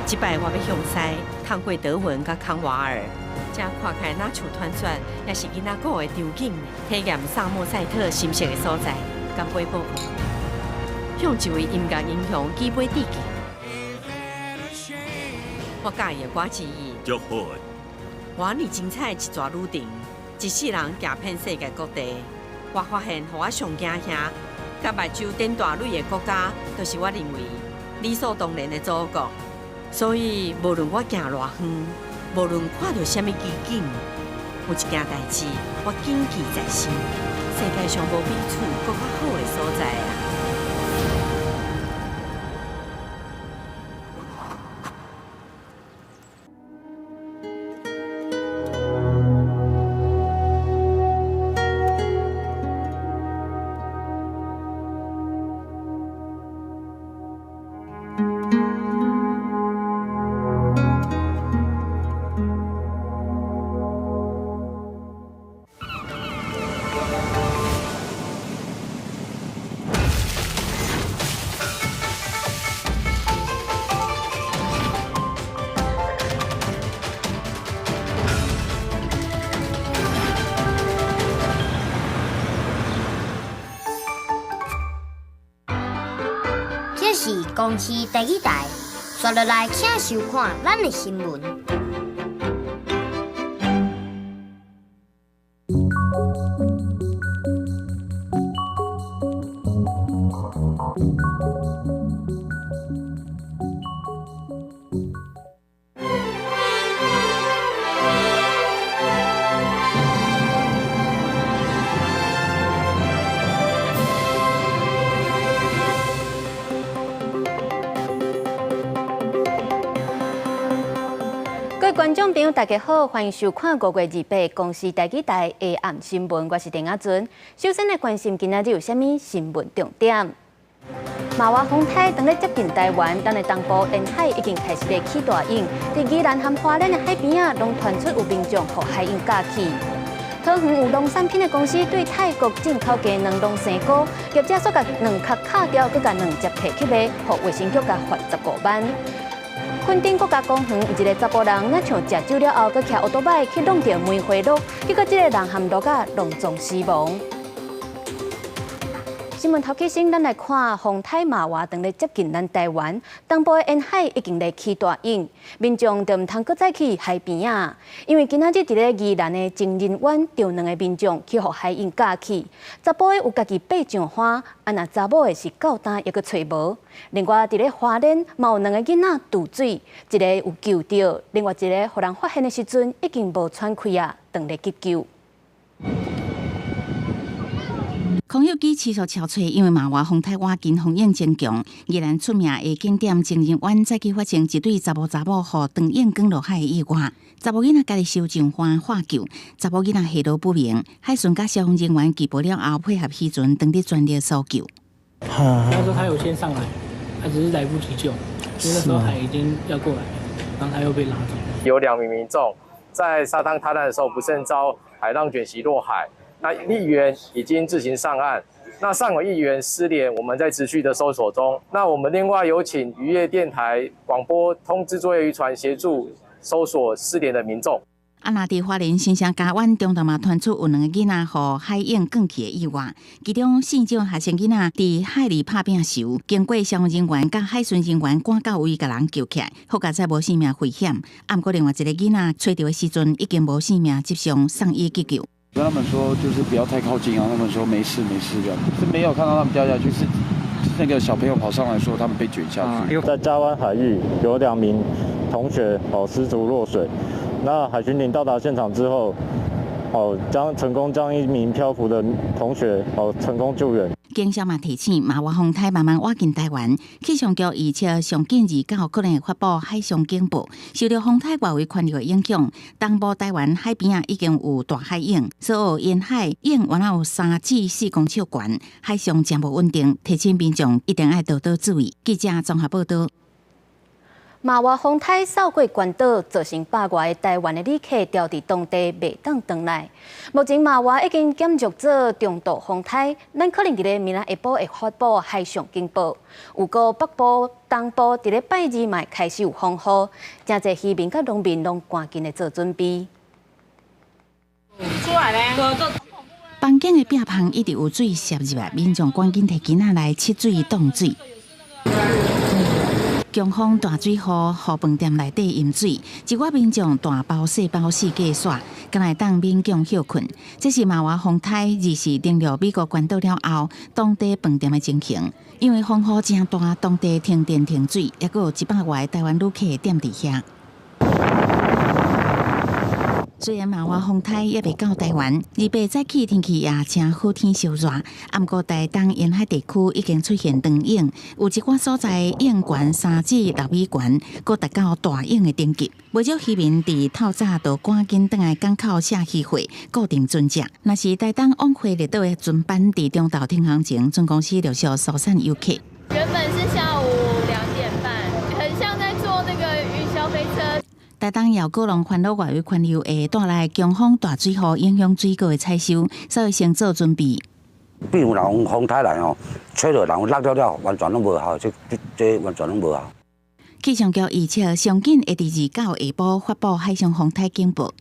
這擺我欲向西，通過德文佮康瓦爾，這看起來若像傳說，也是囡仔古的場景，體驗薩默塞特心適的所在。乾杯，寶寶！向一位音樂英雄舉杯致敬。我佮意的歌之一，足好的。我呢精彩一逝旅程，一世人行遍世界各地。我發現，予我上驚嚇，佮目睭頂大蕊的國家，就是我認為理所當然的祖國。所以，無論我行偌遠，無論看著啥物奇景，有一件代誌，我謹記在心。世界上無比厝閣較好的所在啊！這是公視第一台，紲落來請收看咱的新聞。各位觀眾朋友，大家好，歡迎收看5月28公視台語台下暗新聞，我是鄭阿尊。首先來關心今仔日有啥物新聞重點？瑪娃風颱正咧接近台灣，咱的東部沿海已經開始咧起大湧，佇宜蘭和花蓮的海邊仔，攏傳出有民眾予海湧咬去。桃園有農產品的公司對泰國進口雞卵攏生菇，業者煞共卵殼敲掉，閣共卵汁提去賣，予衛生局共罰15萬。墾丁國家公園有一个查埔人，若像食酒了後，閣騎歐多擺去弄著梅花鹿，結果這个人和鹿仔攏總死亡。新聞頭起先，咱來看風颱瑪娃正咧接近咱台灣，東部的沿海已經咧起大湧，民眾就毋通閣再去海邊仔，因為今仔日佇咧宜蘭的情人灣，著兩个民眾去予海湧咬去，查埔的有家己爬上岸，啊若查某的是到今猶閣揣無。另外佇咧花蓮，嘛有兩个囡仔墮水，一个有救著，另外一个予人發現的時陣已經無喘氣啊，當咧急救。空氣機持續潮吹，因為瑪娃風颱倚近，風湧增強。宜蘭出名的景點情人灣，早起發生一對查埔查某予長湧捲落海的意外。查某囡仔家己游上岸獲救，查某囡仔下落不明。海巡佮消防人員緝捕了後，配合漁船，當地全力搜救。他說他有先上來，他只是來不及救，因為那時候海已經要過來，然後他又被拉走。有2名民眾在沙灘踏單的時候，不慎遭海浪捲襲落海。那一員已經自行上岸，那尚有一員失聯，我們在持續的搜索中。那我們另外有請漁業電台廣播通知作業漁船協助搜索失聯的民眾。啊，若佇花蓮新城佳灣中晝嘛，傳出有兩个囡仔予海湧捲去的意外，其中姓蔣學生囡仔佇海裡拍拚時，經過消防人員佮海巡人員趕到位，共人救起來，好佳哉無性命危險。啊，毋過另外一个囡仔揣著的時陣已經無性命，接上送醫急救。跟他們說就是不要太靠近啊，他們說沒事沒事這樣，是沒有看到他們掉下去，是那個小朋友跑上來說他們被捲下去。在佳灣海域有2名同學失足落水，那海巡艇到達現場之後，將成功將一名漂浮的同學成功救援。警消嘛提醒，瑪娃風颱慢慢倚近台灣，氣象局預測上緊29可能會發布海上警報。受著風颱外圍環流的影響，東部台灣海邊仔已經有大海湧，所有沿海湧原來有3至4公尺懸，海上誠無穩定，提醒民眾一定愛多多注意。記者綜合報道。瑪娃風颱掃過關島，造成百外个台灣的旅客牢佇當地袂當轉來。目前瑪娃已經減弱做中度風颱，咱可能佇咧明仔下晡會發布海上警報。有過北部、東部佇咧拜二嘛開始有風雨，誠濟漁民佮農民攏趕緊的做準備。出來咧！房間的壁旁一直有水滲入來，民眾趕緊提囡仔來測水擋水。強風大水雨，予飯店內底淹水，一寡民眾大包細包四界徙，敢會當勉強歇睏。這是瑪娃風颱二四登陸美國關島了後，當地飯店的情形。因為風雨誠大，當地停電停水，猶閣有100外台灣旅客踮佇遐。雖然瑪娃風颱猶未到台灣，28早起天氣也誠好天燒熱，毋過台東沿海地區已經出現長湧，有一寡所在湧懸3至6米懸，閣達到大湧的等級。袂少漁民佇透早就趕緊轉來港口卸漁貨，固定船隻。若是台東往回列島的船班佇中晝停航前，船公司陸續疏散遊客。原本是下午2點半，很像在坐那個雲霄飛車。台東姚果農煩惱外圍環流會帶來強風大水雨，影響水果的採收，所以先做準備。比如若風颱來吼，吹落人落了了，完全攏無效，這這這完全攏無效。氣象局預測，上緊會佇29下晡發布海上風颱警報。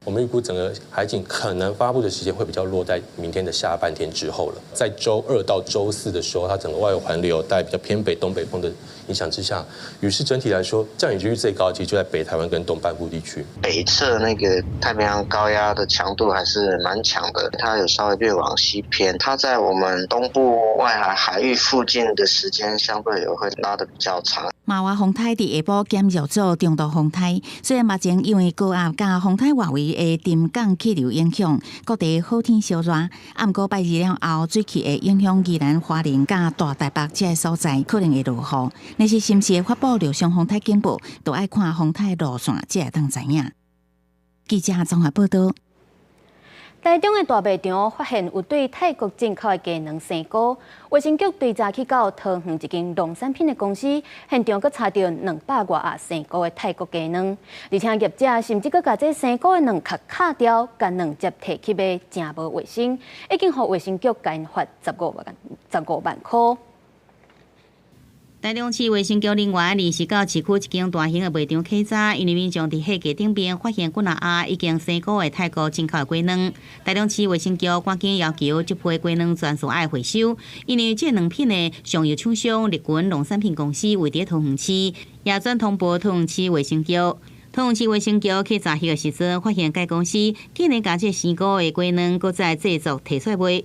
我們預估整個海警可能發布的時間會比較落在明天的下半天之後了。在週二到週四的時候，它整個外圍環流帶比較偏北東北風的影響之下，雨勢整體來說降雨幾率最高，其實就在北台灣跟東半部地區。北側那個太平洋高壓的強度還是蠻強的，它有稍微略往西偏，它在我們東部外海海域附近的時間相對也會拉得比較長。瑪娃風颱佇下晡減弱做中度風颱，雖然目前因為高壓佮風颱外圍的沉降氣流影響，各地好天燒熱，毋過拜二了後，水汽會影響宜蘭花蓮佮大台北這个所在，可能會落雨。若是是毋是會發布陸上風颱警報，都愛看風颱路線，才會當知影。記者綜合報道。台中的大賣場發現有對泰國進口的雞卵生菇，衛生局對早去到桃園一間農產品的公司，現場閣查著200外盒生菇的泰國雞卵，而且業者甚至閣共這生菇的卵殼敲掉，共卵汁提去賣，誠無衛生，已經予衛生局共𪜶罰15萬箍。台中市衛生局人員29市區一間大型的賣場稽查，因為民眾佇貨架頂邊發現幾若盒已經生菇的泰國進口的雞卵。台中市衛生局趕緊要求這批雞卵全數愛回收，因為這卵品的上游廠商麗群農產品公司位佇桃園市，也轉通報桃園市衛生局。桃園市衛生局去查彼個時陣，發現該公司竟然共這生菇的雞卵閣再製作提出來賣。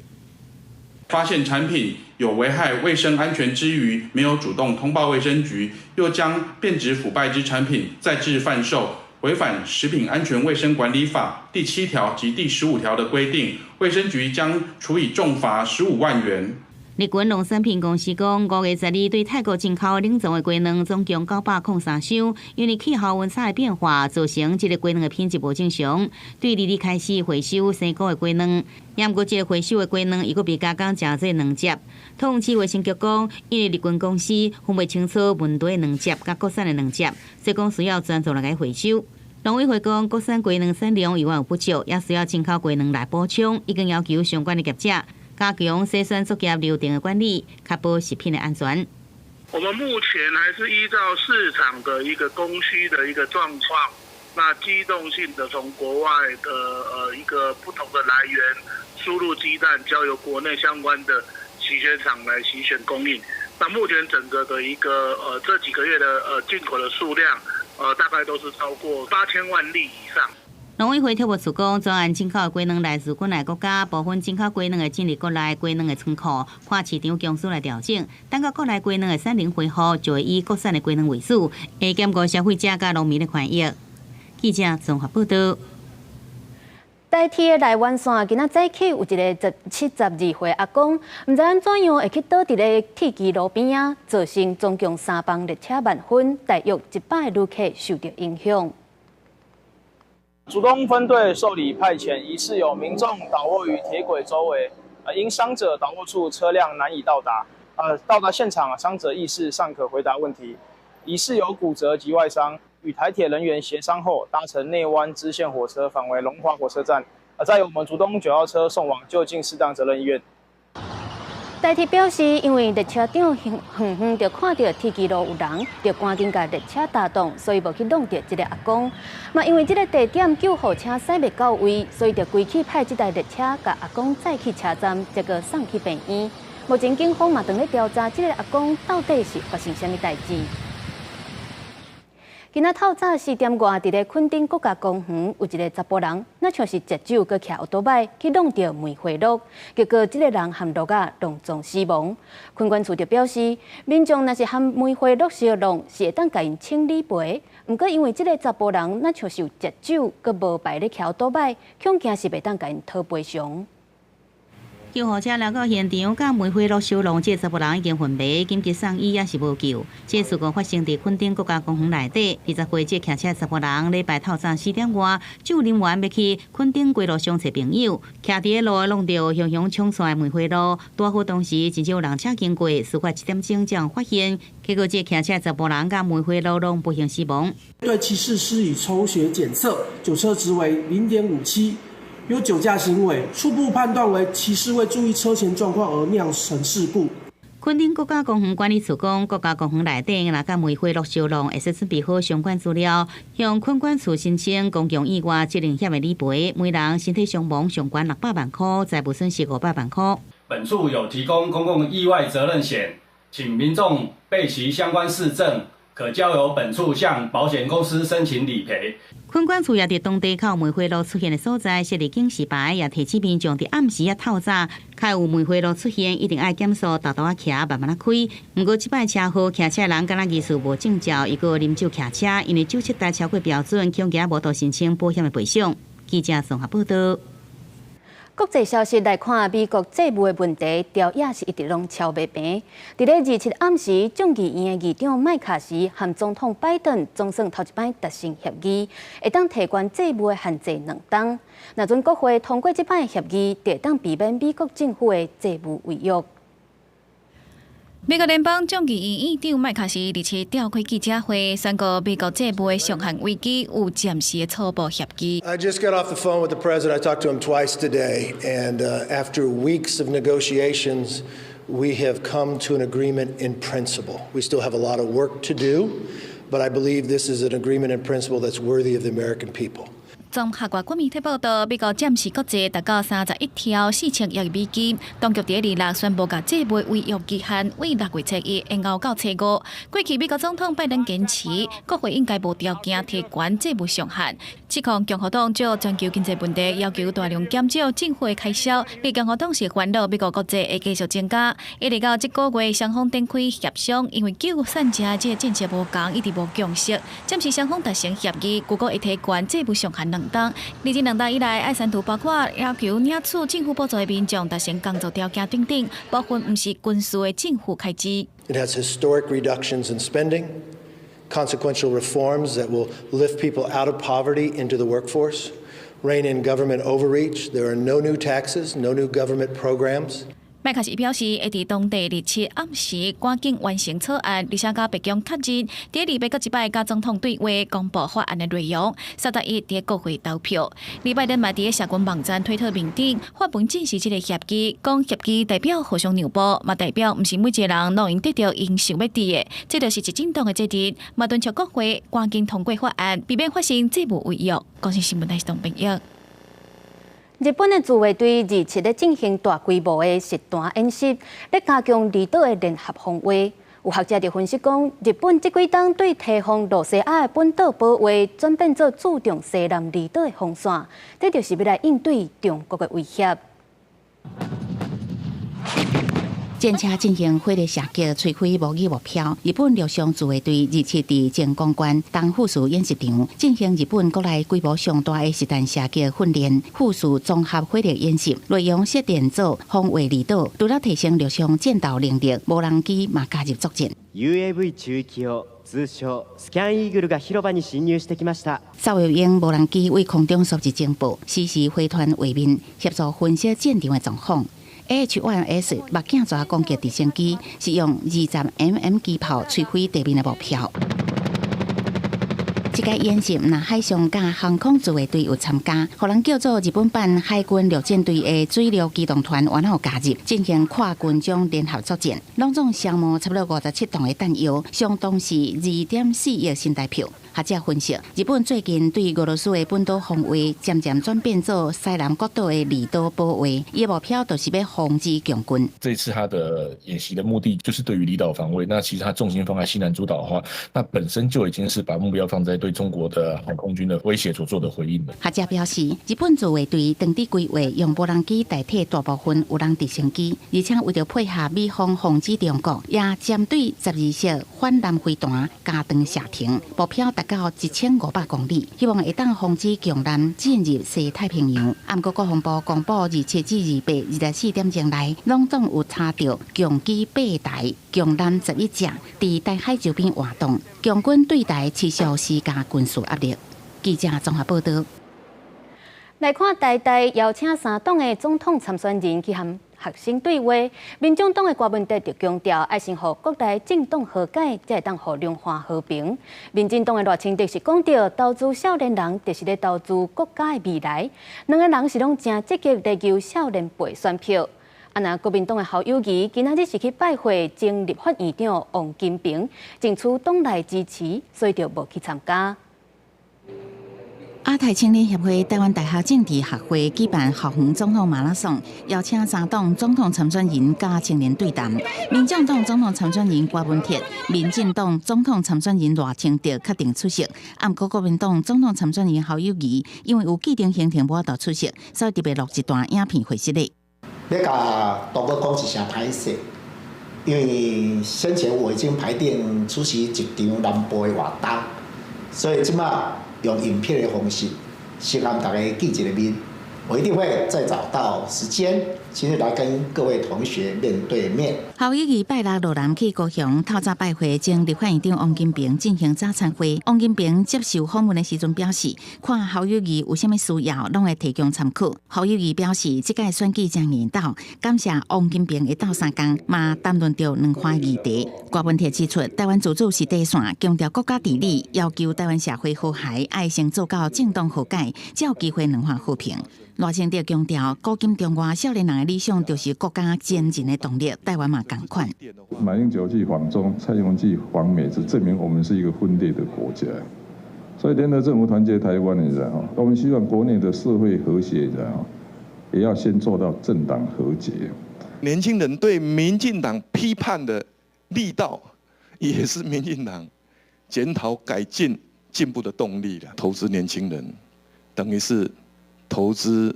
發現產品有危害衛生安全之餘，沒有主動通報衛生局，又將變質腐敗之產品再制販售，違反食品安全衛生管理法第7條及第15條的規定，衛生局將處以重罰15萬元。麗群農產品公司講，5月12對泰國進口冷藏的雞卵總共903箱，因為氣候溫差的變化，造成這個雞卵的品質無正常。對22開始回收生菇的雞卵，毋過這個回收的雞卵，猶閣被加工成做卵汁。桃園市衛生局講，因為麗群公司分袂清楚問題的卵汁佮國產的卵汁，所以講需要專做來共回收。農委會講，國產雞卵產量猶原有不足，也需要進口雞卵來補充，已經要求相關的業者加強篩選作業流程的管理，確保食品的安全。我們目前還是依照市場的一個供需的一個狀況，那機動性的從國外的一個不同的來源輸入雞蛋，交由國內相關的洗選廠來洗選供應。那目前整個的一個這幾個月的進口的數量，大概都是超過8000萬粒以上。農委會特別處講，專案進口的雞卵來自國內國家，部分進口雞卵會進入國內雞卵的倉庫，看市場供需來調整。等到國內雞卵的產能恢復，就會以國產的雞卵為主，會兼顧消費者佮農民的權益。記者綜合報道。台鐵的台灣線今仔早起有一个72歲阿公，毋知按怎樣會去倒佇咧鐵支路邊仔，造成總共三班列車慢分，大約100个旅客受著影響。竹東分隊受理派遣，疑似有民眾倒臥於鐵軌周圍，因傷者倒臥處車輛難以到達，到達現場，傷者意識尚可回答問題。疑似有骨折及外傷，與台鐵人員協商後，搭乘內灣支線火車返回龍華火車站，而再由我們竹東9號車送往就近適當責任醫院。台鐵表示，因為列車長遠遠就看著鐵枝路有人，就趕緊共列車打擋，所以無去挵著這个阿公。嘛，因為這个地點救護車駛袂到位，所以就規氣派這台列車共阿公載去車站，結果送去病院。目前警方嘛正咧調查這个阿公到底是發生啥物代誌。今仔透早4點外，佇咧墾丁國家公園有一个查埔人，若像是食酒，閣騎歐多擺去挵著梅花鹿，結果這个人和鹿仔攏總死亡。墾管處就表示，民眾若是和梅花鹿相挵，是會當共𪜶請理賠。毋過因為這个查埔人若像是有食酒，閣無牌咧騎歐多擺，恐驚是袂當共𪜶討賠償。救護車來到現場，佮梅花鹿相挵，這个查埔人已經昏迷，緊急送醫也是無救。這事故發生佇墾丁國家公園內底，20歲這騎車查埔人，禮拜透早4點外，酒啉完欲去墾丁街路上揣朋友，徛佇咧路挵著雄雄衝出來梅花鹿，拄好當時真少人車經過，事發7點鐘才發現，結果這騎車查埔人佮梅花鹿攏不幸死亡。對騎士施以抽血檢測，酒測值為0.57。有酒駕行為，初步判斷為騎士未注意車前狀況而釀成事故。墾丁國家公園管理處講，國家公園內底若佮梅花鹿相挵，會使準備好相關資料，向墾管處申請公共意外責任險的理賠，每人身體傷亡上懸600萬箍，財物損失500萬箍。本處有提供公共意外責任險，請民眾備齊相關事證，可交由本處向保險公司申請理賠。墾管處也佇當地口梅花鹿出現的所在設立警示牌，也提醒民眾佇暗時仔透早，較有梅花鹿出現，一定愛減速，沓沓仔騎，慢慢仔開。毋過這擺車禍騎車人敢若疑似無證照，伊閣啉酒騎車，因為酒測值超過標準，恐驚無度申請保險的賠償。記者綜合報道。國際消息來看，美國債務的問題，條也是一直攏敲袂平。佇咧27暗時，眾議院的議長麥卡錫和總統拜登總算頭一擺達成協議，會當提懸債務的限制2冬。若準國會通過這擺協議，就會當避免美國政府的債務違約。美國聯邦眾議院院長麥卡錫27召開記者會，宣告美國債務的上限危機有暫時的初步協議。 I just got off the phone with the president. I talked to him twice today, and after weeks of negotiations, we have come to an agreement in principle. We still have a lot of work to do, but I believe this is an agreement in principle that's worthy of the American people. 綜合外國媒體報道，美國暫時國債達到31兆4000億美金，當局佇26宣布共債務違約期限為6月初1延後到初五。過去美國總統拜登堅持，國會應該無條件提懸債務上限。指控共和黨就全球經濟問題要求大量減少政府的開銷，而共和黨是煩惱美國國債會繼續增加。一直到這個月雙方展開協商，因為救散者這個政策無仝，一直無共識。暫時雙方達成協議，預估會提懸債務上限2冬。而這2冬以來，愛刪除包括要求領取政府補助的民眾達成工作條件等等，部分毋是軍事的政府開支。 It has historic reductions in spending, consequential reforms that will lift people out of poverty into the workforce, rein in government overreach. There are no new taxes, no new government programs. 麥卡錫表示，會佇當地27暗時趕緊完成草案，而且佮白宮確認，佇禮拜閣一擺佮總統對話公布法案的內容，31佇國會投票。禮拜日嘛佇社群網站推特面頂發文證實這個協議，講協議代表互相讓步，嘛代表毋是每一個人攏會得著𪜶想欲得的，這就是執政黨的責任，嘛敦促國會趕緊通過法案，避免發生債務違約。公視新聞台東編譯。日本的自衛隊27咧進行大規模的實彈演習，咧加強離島的聯合防衛。有學者就分析講，日本這幾冬對提防露西亞的本島保衛，轉變做注重西南離島的防線，這就是欲來應對中國的威脅。戰車進行火力射擊，摧毀模擬目標。日本陸上自衛隊27佇靜岡縣東富士演習場進行日本國內規模上大的實彈射擊訓練，富士綜合火力演習，內容設定做防衛離島，除了提升陸上戰鬥能力，無人機嘛加入作戰。 UAV 注意機通稱スキャンイーグルが広場に進入してきました。哨衛鷹無人機對空中收集情報，實時回傳畫面，協助分析戰場的狀況。AH-1S 目鏡蛇攻擊直升機是用20 mm 機炮摧毀地面的目標。這個演習若海上佮航空自衛隊有參加，予人叫做日本版海軍陸戰隊的水陸機動團，原有加入進行跨軍種聯合作戰，攏總消耗差不多57噸的彈藥，相當是2.4億新台票。學者分析，日本最近對俄羅斯的本島防衛漸漸轉變做西南國島的離島保衛，伊的目標就是欲防止共軍。這次他的演習的目的就是對於離島防衛，那其實他重心放在西南諸島的話，那本身就已經是把目標放在對中國的海空軍的威脅所做的回應了。學者表示，日本自衛隊當地規劃用無人機代替大部分無人直升機，而且為著配合美方防止中國，也針對12式反艦飛彈加長射程，目標達到1500公里，希望會當防止共艦進入西太平洋。毋過國防部公布27至2824點鐘內，攏總有查著共機八台、共艦11隻佇台海周邊活動，共軍對台持續施加軍事壓力。記者綜合報道。來看台大邀請三黨的總統參選人去和學生對話，民眾黨的郭文哲就強調，愛先予國內政黨和解，才會當予兩岸和平。民進黨的賴清德是講著，投資少年人就是咧投資國家的未來。兩个人是攏誠積極地求少年輩選票。啊，若國民黨的侯友宜今仔日是去拜會前立法院長王金平，爭取黨內支持，所以就無去參加。亞太青年協會台灣大學政治學會舉辦校園總統馬拉松，邀請三黨總統參選人佮青年對談。民眾黨總統參選人郭文鐵、民進黨總統參選人賴清德確定出席，毋過國民黨總統參選人侯友宜因為有既定行程無法度出席，所以特別錄一段影片回釋咧。欲共同學講一聲歹勢，因為先前我已經排定出席一場南部的活動，所以這馬用影片的方式，先和大家見一個面。我一定會再找到時間，親自來跟各位同學面對面。侯友宜拜六落南去高雄，透早拜會前立法院長王金平進行早餐會。王金平接受訪問的時陣表示，看侯友宜有啥物需要，攏會提供參考。侯友宜表示，這屆選舉誠緣投，感謝王金平的鬥相共，嘛談論著兩岸議題。郭文鐵指出，台灣自主是底線，強調國家治理，要求台灣社會和諧，愛先做到政黨和解，才有機會兩岸和平。賴清德強調，古今中外少年人的理想就是國家前進的動力，台灣嘛仝款。馬英九去訪中，蔡英文去訪美，這證明我們是一個分裂的國家。所以聯合政府團結台灣，你知道嗎？我們希望國內的社會和諧，你知道嗎？也要先做到政黨和解。年輕人對民進黨批判的力道，也是民進黨檢討改進進步的動力了。投資年輕人，等於是投資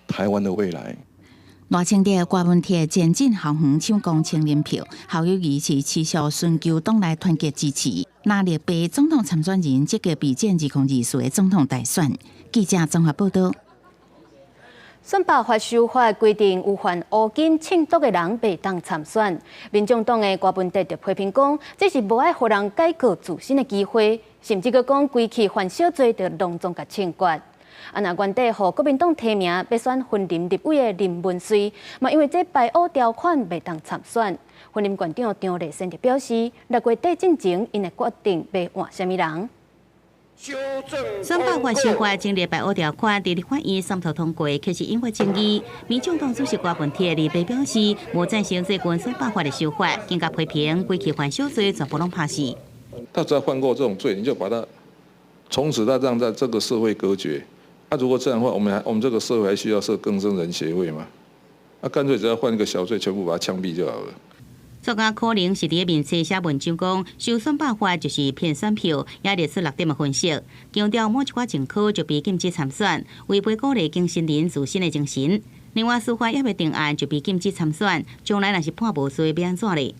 台灣的未來。賴清德、郭文鐵前進校園搶攻青年票，侯友宜是持續尋求黨內團結支持。藍綠白總統參選人積極備戰2024的總統大選。記者綜合報道。選罷法修法規定，有犯烏金銃毒的人袂當參選。民眾黨的郭文哲就批評講，這是無愛予人改過自新的機會，甚至閣講規氣犯小罪就攏總共槍決。啊，若原底予國民黨提名欲選雲林立委的林文瑞，嘛因為這排烏條款袂當參選。雲林縣長張麗善就表示，6月底進前，𪜶會決定欲換啥物人。選罷法修法增列排烏條款，佇立法院三讀通過，卻是引發爭議。民眾黨主席郭文鐵禮拜表示，無贊成最近選罷法的修法，更加批評規氣犯小罪全部攏拍死。他只要犯過這種罪，你就把他從此他讓在這個社會隔絕。那如果這樣的話，我們這個社會還需要設更生人協會嗎？那乾脆只要犯一個小罪，全部把他槍斃就好了。作家可能是佇面冊寫文章講，修選罷法就是騙選票，也列出六點的分析，強調某一寡前科就被禁止參選，違背鼓勵更新人自新的精神。另外，司法猶未定案就被禁止參選，將來若是判無罪，欲按怎咧？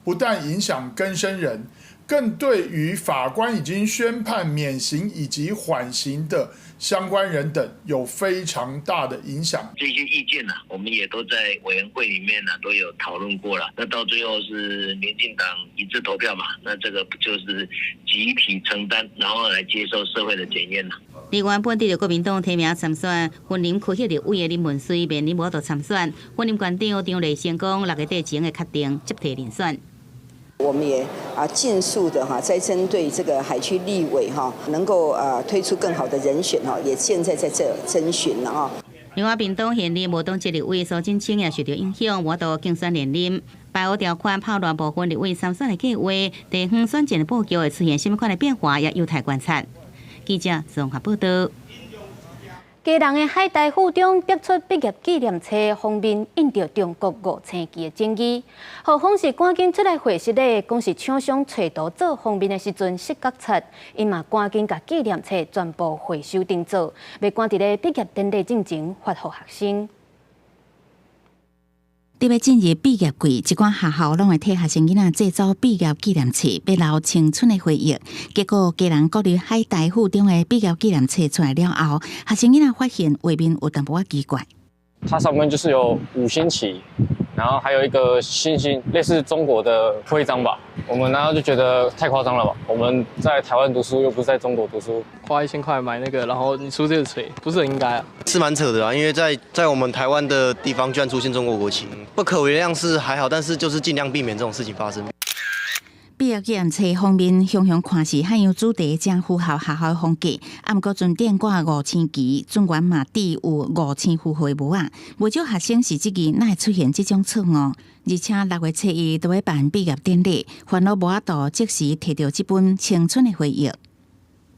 不但影響更生人，更對於法官已經宣判免刑以及緩刑的相關人等有非常大的影響。這些意見呢，我們也都在委員會裡面呢都有討論過了。那到最後是民進黨一致投票嘛？那這個不就是集體承擔，然後來接受社會的檢驗啦？另外，本地的國民黨提名參選雲林區域立委的林文瑞面臨無法度參選。雲林縣長張麗善講，6月底前會確定接替人選。我們也盡速的哈，在針對這個海區立委哈，能夠推出更好的人選哈，也現在在這徵詢了啊。另外，屏東縣立無黨籍立委蘇振清也受到影響，無度競選連任。排烏條款炮亂部分立委參選的計劃，地方選戰的布局會出現啥物款的變化，也有待觀察。記者綜合報道。基隆的海大附中逼出畢業紀念冊，封面印著中國五星旗的爭議，校方是趕緊出來回釋的，講是廠商揣圖做封面的時陣失覺察，𪜶嘛趕緊共紀念冊全部回收重做，欲趕佇咧畢業典禮進前發予學生。特別進入畢業季，這寡學校攏會替學生囡仔製作畢業紀念冊，欲留青春的回憶。結果，基隆國立海大附中的畢業紀念冊出來了後，學生囡仔發現畫面有淡薄仔奇怪。它上面就是有五星旗，然後還有一個星星，類似中國的徽章吧。我們然後就覺得太誇張了吧？我們在台灣讀書，又不是在中國讀書，花1000塊買那個，然後你出這個槌，不是很應該啊？是蠻扯的啊，因為在我們台灣的地方，居然出現中國國旗，不可原諒是還好，但是就是盡量避免這種事情發生。畢業紀念冊封面，雄雄看似漢洋主題，正符合學校風格。啊，毋過船頂掛五星旗，船員嘛戴有五星符號的帽仔，無少學生是質疑，哪會出現這種錯誤？而且6月7日都欲辦畢業典禮，煩惱無法度即時提著這本青春的回憶。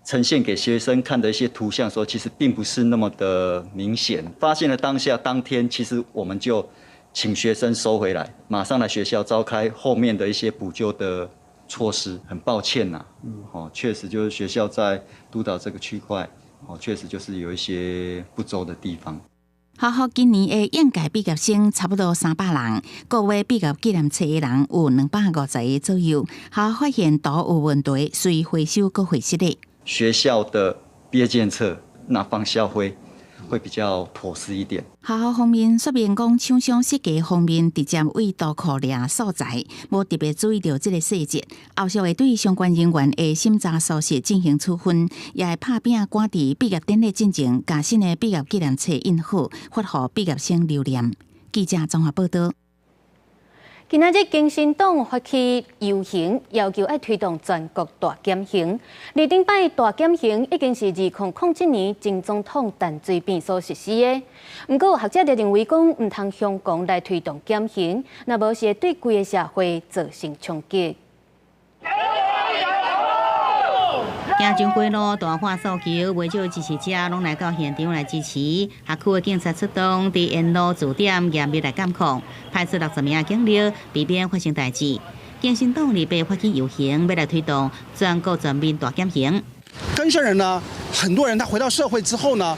呈現給學生看的一些圖像，說其實並不是那麼的明顯。發現了當下當天，其實我們就請學生收回來，馬上來學校召開後面的一些補救的措施。很抱歉吶，哦，確實就是學校在督導這個區塊，哦，確實就是有一些不周的地方。學校今年的應屆畢業生差不多300人，購買畢業紀念冊的人有250個左右。學校發現圖有問題，隨回收閣回釋的。學校的畢業紀念冊，那放校徽會比較妥適一點。學校方面說明講，廠商設計封面直接對圖庫掠素材，無特別注意著這個細節。後續會對相關人員的審查疏失進行處分，也會拍拚趕佇畢業典禮進前，共新的畢業紀念冊印好，發予畢業生留念。記者綜合報道。今仔日，更生黨發起遊行，要求愛推動全國大減刑。而頂擺大減刑已經是2007年前總統陳水扁所實施的。毋過有學者就認為講，毋通強強來推動減刑，若無是會對規个社會造成衝擊。行上街路大喊訴求，袂少支持者攏來到現場來支持。轄區的警察出動，佇沿路駐點嚴密來監控，派出60名警力，避免發生代誌。更生黨28發起遊行，欲來推動全國全面大減刑。更生人呢，很多人他回到社會之後呢，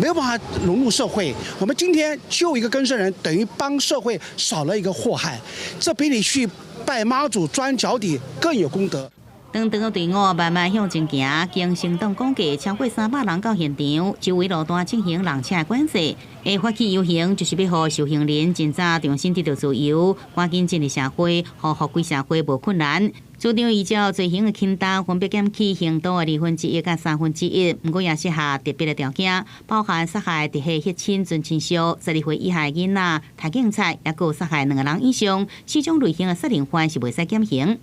沒有辦法融入社會。我們今天救一個更生人，等於幫社會少了一個禍害，這比你去拜媽祖鑽腳底更有功德。長長的隊伍慢慢向前行，更生黨估計超過300人到現場，周圍路段進行人車管制。會發起遊行，就是欲予受刑人盡早重新得著自由，趕緊進入社會，予復歸社會無困難。主張依照罪刑的輕重，分別減去刑度的1/2佮1/3，毋過也設下特別的條件，包含殺害直系血親、尊親屬、12歲以下囡仔、殺警察，抑閣殺害兩個人以上，四種類型的殺人犯是袂使減刑。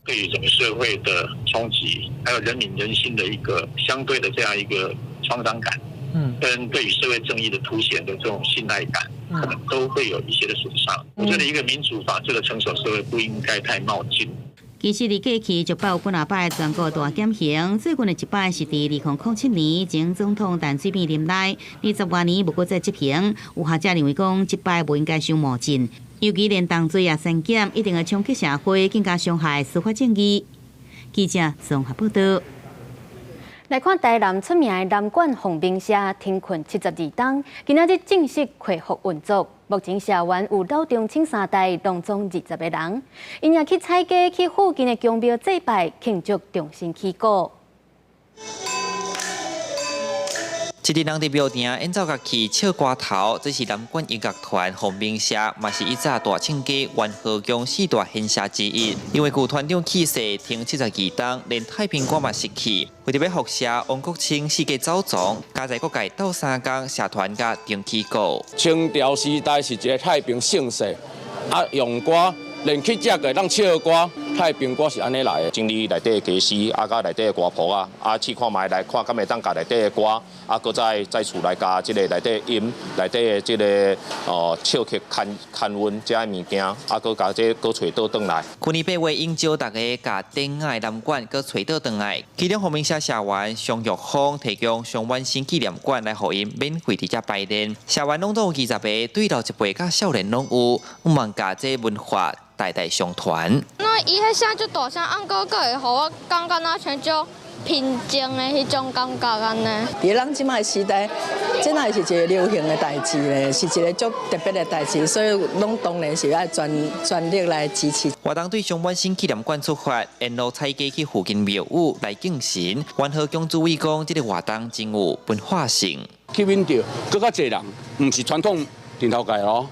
對於整個社會的衝擊，還有人民人心的一個相對的這樣一個創傷感，跟對於社會正義的凸顯的這種信賴感，可能都會有一些的損傷。我覺得一個民主法治的成熟社會不應該太冒進。其實，佇過去就擺有幾若擺全國大減刑，最近的一擺是佇2007年前總統陳水扁任內，20外年無閣再執行。有學者認為講，這擺無應該傷冒進。尤其連重罪也刪減，一定會衝擊社會，更加傷害司法正義。記者綜合報道。來看台南出名的南管鳳鳴社停困72冬，今仔日正式恢復運作。目前社員有老中青三代，攏總20個人。𪜶也去踩街，去附近的宮廟祭拜，慶祝重新起鼓。這陣人佇廟埕演奏樂器、唱歌頭，這是南管音樂團鳳鳴社，嘛是以早大銃街元和宮四大獻社之一。因為舊團長去世，停72冬，連太平歌嘛失去。為著欲復社，王國清四界走傱，加在各界鬥相共，社團才重起鼓。清朝時代是一個太平盛世，啊，用歌连去食个当唱歌，他的评歌是按呢来的。整理内底的家私，啊，佮内底的歌谱啊，啊，试看覓來看，敢會當共內底的歌，啊，閣再再厝內加這個內底音，內底的這個哦唱曲牽牽韻這物件，啊，閣共這閣揣倒轉來。去年8月，應招大家共典雅的南管閣揣倒轉來，其中鳳鳴社社員商玉峰提供商婉生紀念館來予𪜶免費佇遮排練。社員攏總有20個，對老一輩佮少年攏有，向望共這文化代代相傳。那伊彼聲足大聲，按閣閣會予我感覺若像足平靜的彼種感覺按呢。佇咱這擺時代，這乃是一個流行的代誌咧，是一個足特別的代誌，所以攏當然是愛全全力來支持。活動對商婉生紀念館出發，沿路採街去附近廟宇來敬神。元和宮主委講，這個活動真有文化性，吸引著閣較濟人，毋是傳統陣頭界哦。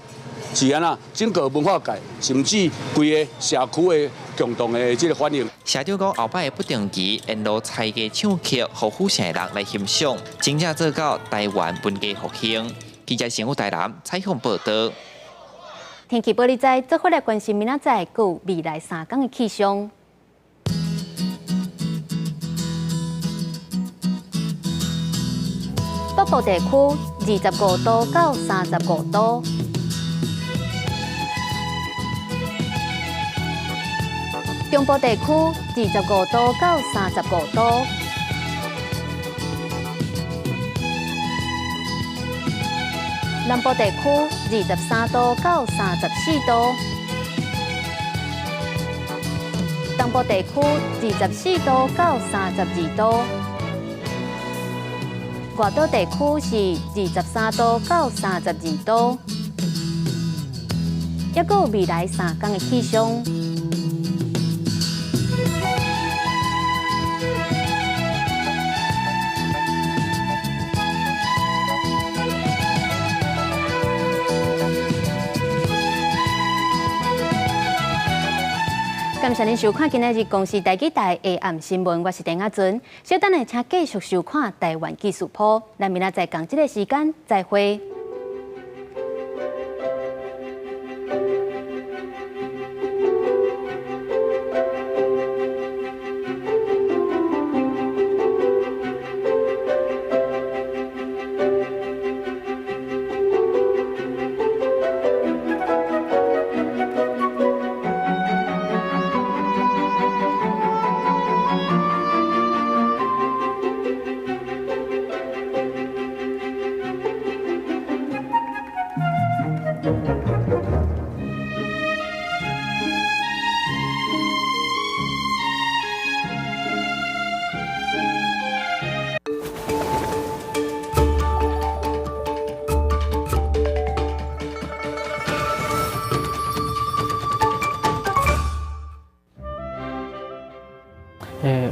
是按怎，整個文化界，甚至規个社區的共同的這個反應。社長講，後擺會不定期沿路採街唱曲，予府城的人來欣賞，真正做到台灣文藝復興。記者新聞台南採訪報導。天氣報你知，做伙來關心明仔載閣未來3天的氣象。北部地區25度到35度。中部地區25度到35度，南部地區23度到34度，東部地區24度到32度，外島地區是23度到32度，抑閣有未來3天的氣象。感謝您收看今仔日公視台語台下暗新聞，我是陳亞尊。稍等下，請繼續收看台灣技術鋪。咱明仔載仝這個時間再會。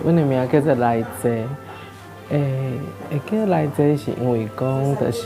阮的名叫做來濟，會叫來濟是因為講就是。